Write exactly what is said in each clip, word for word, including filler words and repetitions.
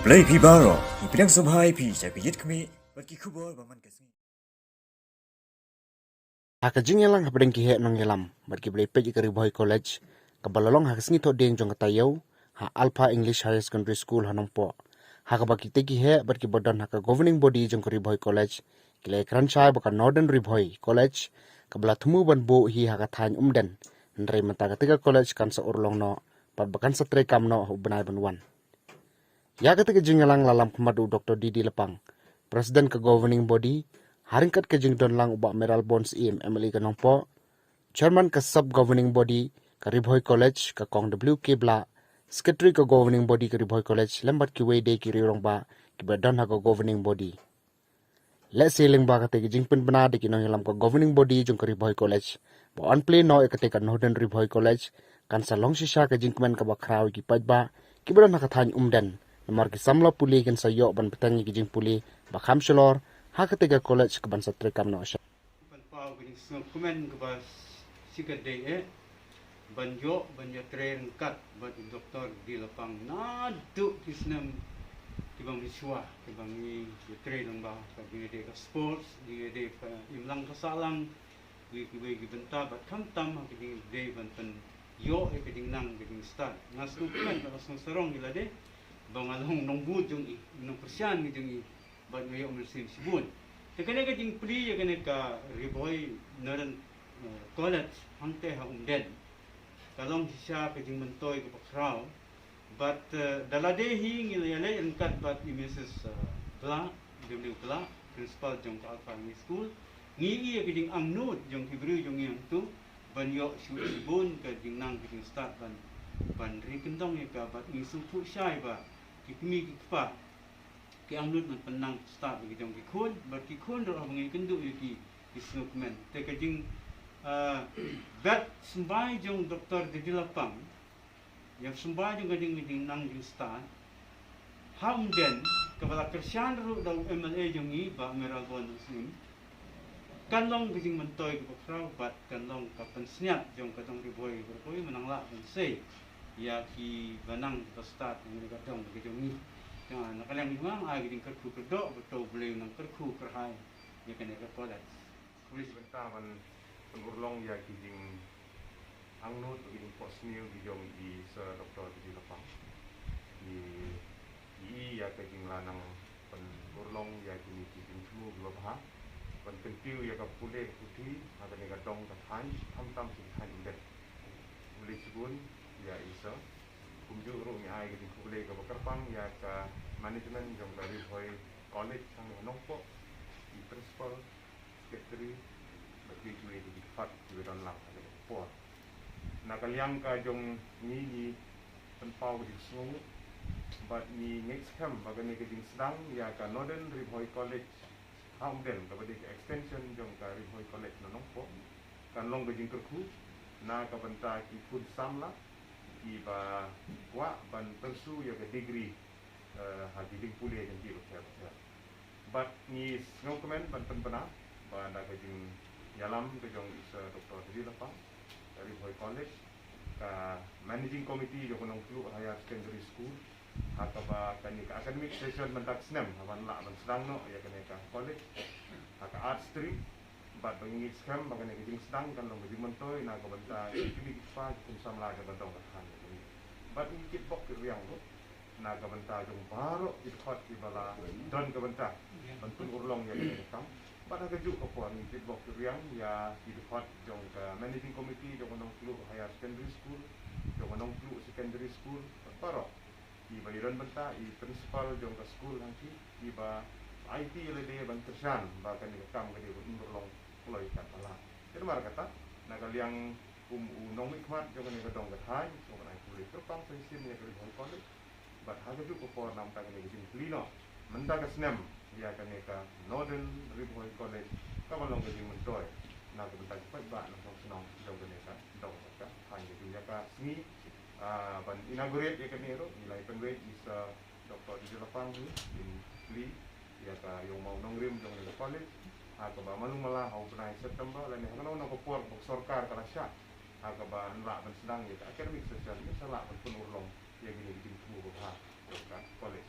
Blei phi baroh, ngi pdiang sngewbha ïa phi sha ka Ïit Khmih bad ki khubor ba man ka sngi. Ha ka jingïalang hapdeng ki heh nongïalam bad ki blei peit ïa ka Ri Bhoi College kaba la long ha ka sngi Thohdieng jong ka taïew ha Alpha English Higher Secondary School ha Nongpoh, ha kaba kitei ki heh bad kiba don ha ka governing body jong ka Ri Bhoi College ki la ïakren shai ba ka Northern Ri Bhoi College kaba la thmu ban buh hi ha ka thaiñ Umden, hynrei mynta katei ka college kan sa urlong noh bad ba kan sa treikam noh ha u bnai ban wan. Ïa katei ka jingïalang la lam khmat u Doctor D D Lapang, President ka governing body, ha ryngkat ka jingdon lang u Bah Mayral Born Syiem, M L A ka Nongpoh, Chairman ka sub governing body ka Ri Bhoi College, ka Kong W K Blah, Secretary ka governing body ka Ri Bhoi College, lem bad kiwei de ki riew rangbah kiba don ha ka governing body. Lehse lyngba katei ka jingpynbna da ki nongïalam ka governing body jong ka Ri Bhoi College ba yn plie noh ïa katei ka Northern Ri Bhoi College, kan sa long shisha ka jingkmen kaba khraw ïa ki paidbah kiba don ha ka thaiñ Umden, namar ki samla pule kin sa ïoh ban bteng ïa ki jingpule ba kham shlur ha katei ka college kaban sa treikam noh sha. Ban paw ka jingsngewkmen kaba shikatdei eh ban ïoh ban ïatrei ryngkat bad u Doctor D D Lapang naduh ki snem kiba mynshuwa, kiba ngi ïatrei lyngba ka, jingïadei ka sports, jingïadei ka imlang ka sahlang, kiwei kiwei ki bynta, bad khamtam ha ka jingïadei ban pynïoh ïa ka jingnang ka jingstad. Nga sngewkmen bad nga sngewsarong ïa lade ba nga long nongbud jong i, nongkyrshan jong i, bad nga ïoh mynsiem shibun. Te kane ka jingplie ïa kane ka Ri Bhoi Northern, eh, College hangtei ha Umden ka long shisha ka jingmyntoi kaba khraw. Bad, eh, da lade hi ngi la ïaleh ryngkat bad i Missus, eh, Blah, W Blah, Principal jong ka Alpha English School. Ngi i ïa ka jingangnud jong ki briew jong ngi hangto ban ïoh shuh shibun ka jingnang ka jingstad ban, ban ri kyndong ïa ka, bad ngi sngewthuh shai ba ki kmie ki kpa ki angnud ban pynnang stad ïa ki jong ki khun, bad ki khun ruh haba ngi kynduh ïa ki, ki sngewkmen. Te ka jing, ah, bet symbai jong Doctor D D Lapang, ïa symbai jong ka jing, ka jingnang jingstad ha Umden, kaba la kyrshan ruh da u M L A jong ngi, Bah Mayral Born Syiem, kan long ka jingmyntoi kaba khraw bad kan long ka pynsngiat jong ka dong Ri Bhoi Ri Bhoi, mynta lah ban sei ïa kiba nang kiba stad ha kane ka dong ka jong ngi. Te na ka liang jong nga, ai ka jingkyrkhu kyrdoh, ba to U Blei un nang kyrkhu kyrhai ïa kane ka college. Khublei shibun, bynta ban pynurlong ïa ki jingangnud, ki jingphohsniew ki jong i Sir Doctor D D Lapang. I, i ïa ka jinglanang pynurlong ïa kine ki jingthmu kiba bha ban kyntiew ïa ka pule ka puthi ha kane ka dong ka thaiñ, khamtam sha ki thaiñ Umden. Khublei shibun ïa i Sir. Kumjuh ruh ngi ai ka jingkhublei kaba kyrpang ïa ka management jong ka Ri Bhoi College hangne ha Nongpoh, i principal, secretary, bad kiwei kiwei de ki dkhot kiba don lang ha kane ka por. Na ka liang ka jong ngi, ngi pynpaw ka jingsngewnguh bad ngi ngeit skhem ba kane ka jingsdang ïa ka Northern Ri Bhoi College ha Umden, kaba dei ka extension jong ka Ri Bhoi College na Nongpoh, kan long ka jingkyrkhu na ka bynta ki khun samla kiba kwah ban pursue ïa ka degree, eh, ha ki jingpule jong ki bapher bapher. Bad ngi sngewkmen ban pynbna ba na ka jingïalam ka jong i Sir Doctor D D Lapang, ka Ri Bhoi College, ka Managing Committee jong ka Nongtluh Higher Secondary School, ha kaba kane ka academic session mynta ka snem, ha ban lah ban sdang noh ïa kane ka college ha ka Art Stream. Bad ba ngi ngeit skhem ba kane ka jingsdang kan long ka jingmyntoi na ka bynta ki kmie ki kpa, ki khun samla jong ka dong ka thaiñ jong ngi. Bad ngi kitbok kitrwiang ruh na ka bynta jong baroh ki dkhot kiba la don ka bynta ban pynurlong ïa kane ka kam. Bad ha kajuh ka por ngi kitbok kitrwiang ïa ki dkhot jong ka Managing Committee jong ka Nongtluh Higher Secondary School, jong ka Nongtluh Secondary School, bad baroh kiba ïadon bynta, i principal jong ka skul hangtei, kiba aiti ïa lade ban kyrshan ba kane ka kam ka dei ban urlong kloi katba lah. Te namar kata, na ka liang kum u nongmihkhmat jong kane ka dong ka thaiñ, nga ai khublei kyrpang sa shisien ïa ka Ri Bhoi College. Bad ha kajuh ka por, na ka bynta kane ka jingplie noh mynta ka snem ïa kane ka Northern Ri Bhoi College, kaba long ka jingmyntoi na ka bynta ki paidbah nongshong shnong jong kane ka dong ka thaiñ ka jong, ïa ka sngi, ah, ban inaugurate ïa kane ruh, ngi la pynwait i Sir Doctor D D Lapang hi, in plie ïa ka ïong mawnongrim jong kane ka college. Ha kaba malu mala ha u bnai September lane ha kano kano ka por ba ka sorkar ka la shah, ha kaba yn lah ban sdang ïa ka academic session, ngin sa lah ban pynurlong ïa kine ki jingthmu babha jong ka college.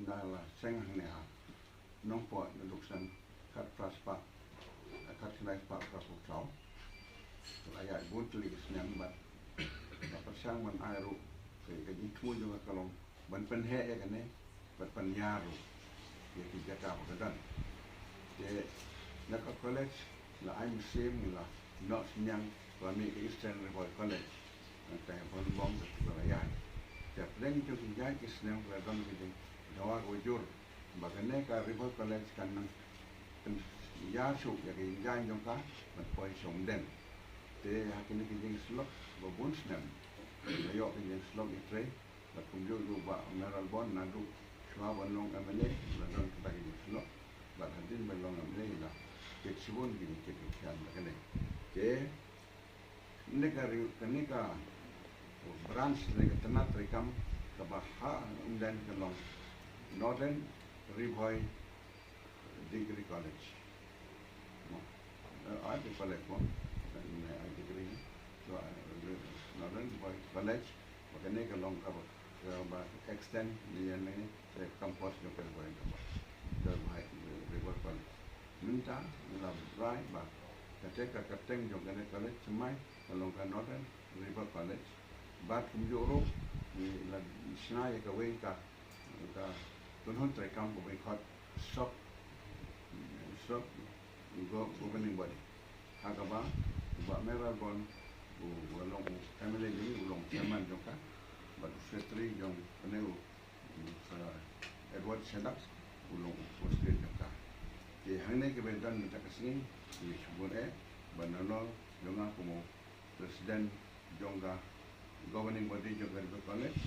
Na la seng hangne ha Nongpoh naduh snem khat phra spah, khat khyndai spah phra phew saw. La ïaid bun tylli ki snem bad la pyrshang ban ai ruh ka jingthmu jong ka ka long ban pynheh ïa kane bad pynïar ruh ïa ki jaka ba ka don. Te na ka college la ai mynsiem, la noh synñiang, la mih ka Eastern Ri Bhoi College. Nangta ha Balang Bong ka la ïaid. Te hapdeng jong ki jait ki snem ka la don ka jingdawa kaba jur ba kane ka Ri Bhoi College kan nang pynïar shuh ïa ka jingïaid jong ka ban poi sha Umden. Te ha kine ki jingsyllok ba bun snem la ïoh ka jingsyllok ïatrei, bad kumjuh ruh Bah Mayralborn naduh shuwa ban long M L A la don kata ka jingsyllok, bad hadien ba long M L A la kit shibun ki jingkit jingkhiah da kane. Te kane ka ri-, kane ka branch, kane ka tnat treikam kaba ha Umden ka long Northern Ri Bhoi Degree College. Mo. Eh, art college mo. Eh, art degree. So, eh, Northern Ri Bhoi College, ba kane ka long kaba, kaba extend ïa kane, eh, campus jong ka Ri Bhoi, kaba, ka Ri Bhoi, Ri Bhoi College. Mynta la rai ba kata ka kyrteng jong kane college thymmai ka long ka Northern Ri Bhoi College. Bad kumjuh ruh ngi la shna ïa kawei ka, ka kynhun treikam kaba ngi khot sub, sub go-, governing body. Ha kaba u Bah Mayralborn u, u long u M L A jong ngi, u long chairman jong ka, bad u secretary jong kane u, u, uh, Edward Shadap u long u president jong ka. Te hangne kiba don mynta ka sngi, ngi shu bun eh ba nalor jong nga kum u president jong ka governing body jong ka Ri Bhoi College,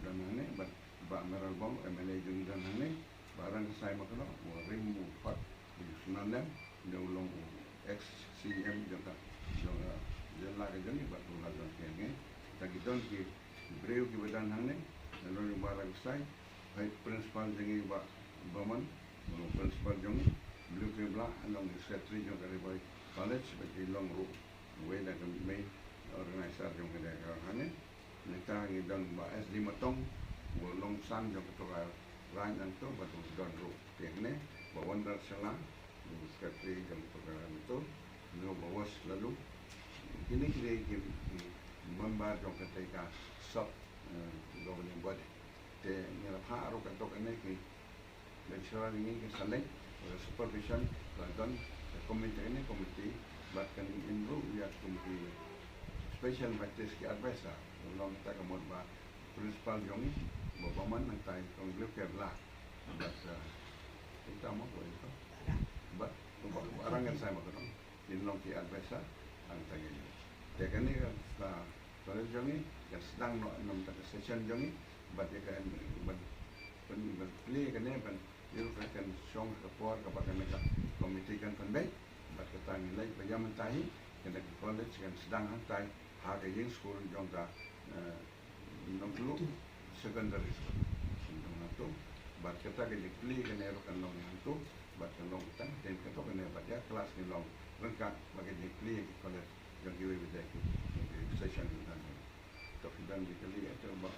don hangne, bad Bah Mayralborn, M L A jong ngi don hangne, Bah Rangkasai Makno, u rim u hot, u Sumnalem, ne u long u ex C M jong ka, jong ka jylla ka jong ngi, bad u la don hangne. Te ki don ki briew kiba don hangne, ne u long u Bah Rangkasai, Vice Principal jong ngi Bah Bamon, u long Principal jong ngi, Blue Kebla, u long Secretary jong ka Ri Bhoi College, bad ki long ruh uwei na ka main organizer jong kane ka hangne. Nangta ngi don Bah S D Matong, u long san jong kato ka rank nangto, bad u don ruh te hangne, Bah Wonder Shylla, u secretary jong kato ka rank nangto, ne Bah Wos Laloo. Kine, kine ki, ki member jong kata ka sub, eh, governing body. Te ngi la phah ruh kato kane ki lecturer ngi ki sa leit, eh, supervision, ka don ka committee, ne committee, bad kan im ruh ïa committee special, bad ki advisor, long ta ka mut ba principal jong ngi, Bah Bamon, nangta i kong Blue Kebla, bad, eh, kita mo ko itu, bad, Bah Rangkasai Makno. Kin long ki advisor hangta ngi. Te kane ka, ka college jong ngi kan sdang noh na ka session jong ngi, bad ïa ka, ban, ban, ban plie kane, ban ïa ka kan shong ka por kaba kane ka committee kan pynbeit, bad kata ngi leit ba ïa mynta hi kane ka college kan sdang hangtai ha ka ïing skul jong ka, eh, Nongtluh Secondary School. Jong nangto, bad kata ka jingplie kane ruh kan long hangto, bad kan long tang hadien kato kane, bad ïa klas kin long ryngkat bad ka jingplie ki college jong kiwei pat de ki, ki session ki don. To ki don ki kali ïa to ba